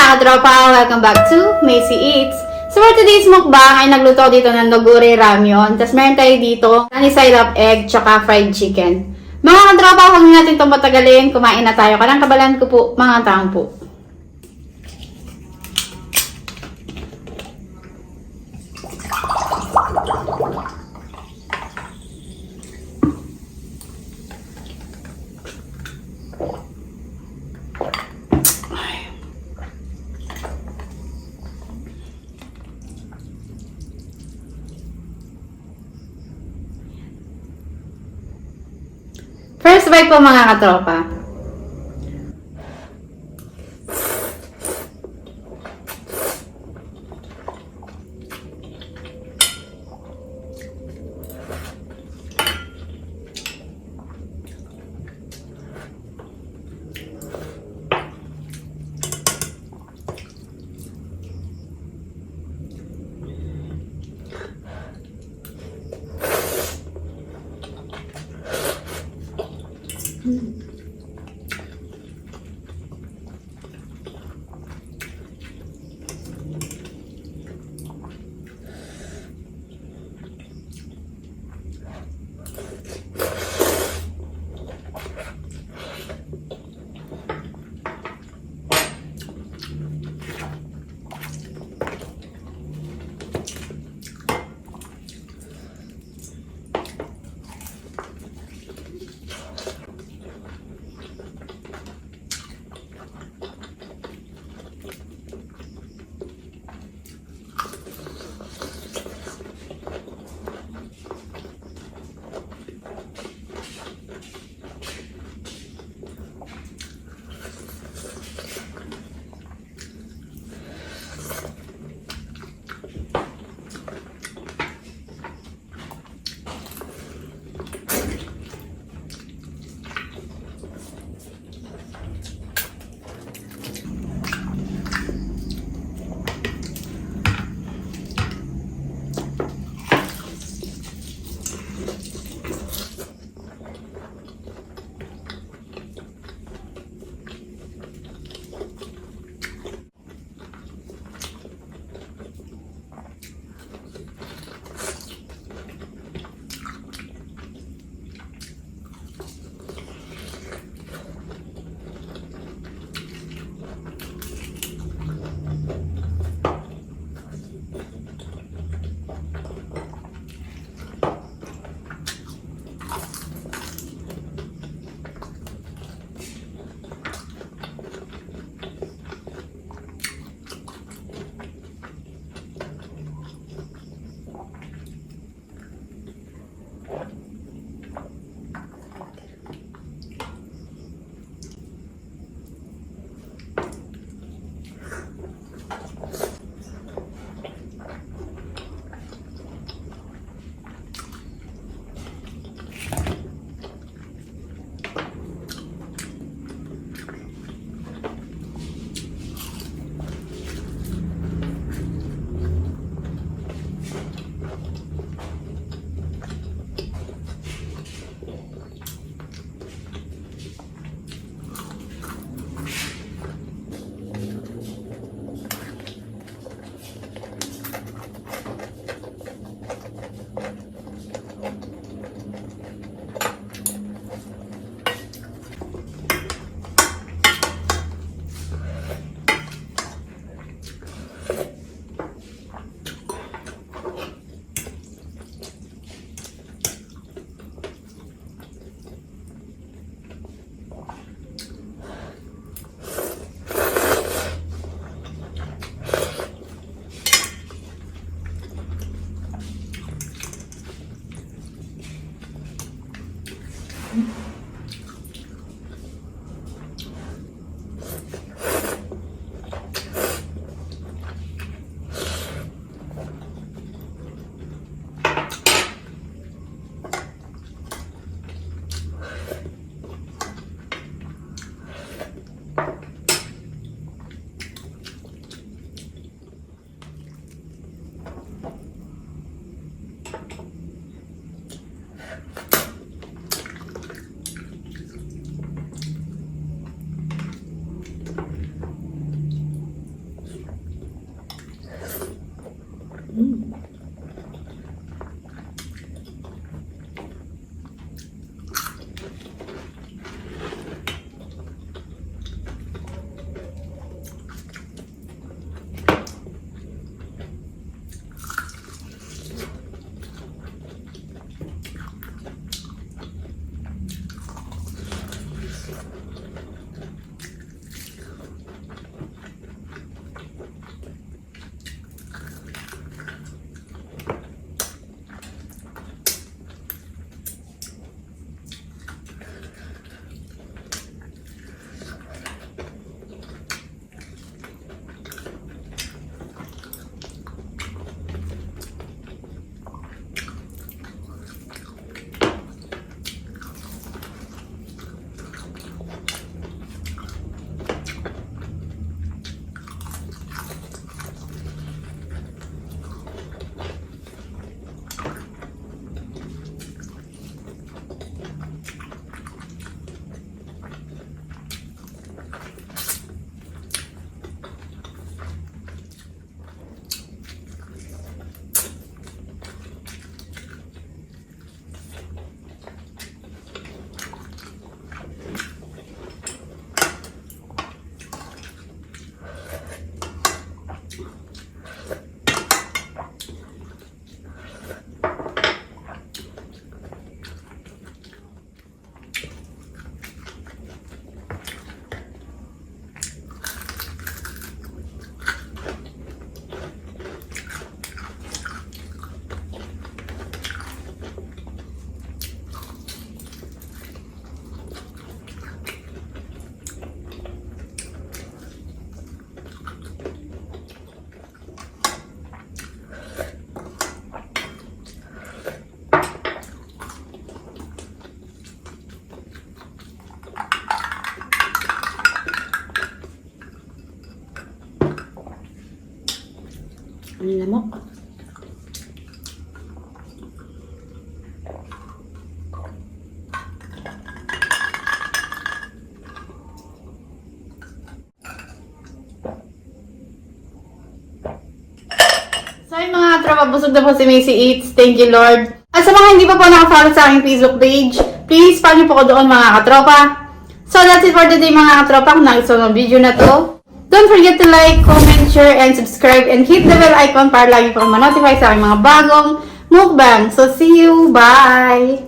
Katropa! Welcome back to Macy Eats! So for today's mukbang ay nagluto ako dito ng Neoguri Ramyun. Tapos meron tayo dito sunny side up egg tsaka fried chicken. Mga katropa, huwag na natin itong patagalin. Kumain na tayo. Karang kabalan ko po, mga taong po. First bite po, mga katropa. Daming lamok. So ayun, mga tropa, busog na po si Macy Eats. Thank you, Lord. At sa mga hindi pa po naka-follow sa aking Facebook page, please follow po ko doon, mga katropa. So that's it for today, mga katropa. Kung nagustuhan ng video na to, don't forget to like, comment, share, and subscribe, and hit the bell icon para lagi po kayo ma-notify sa aking mga bagong mukbang. So see you! Bye!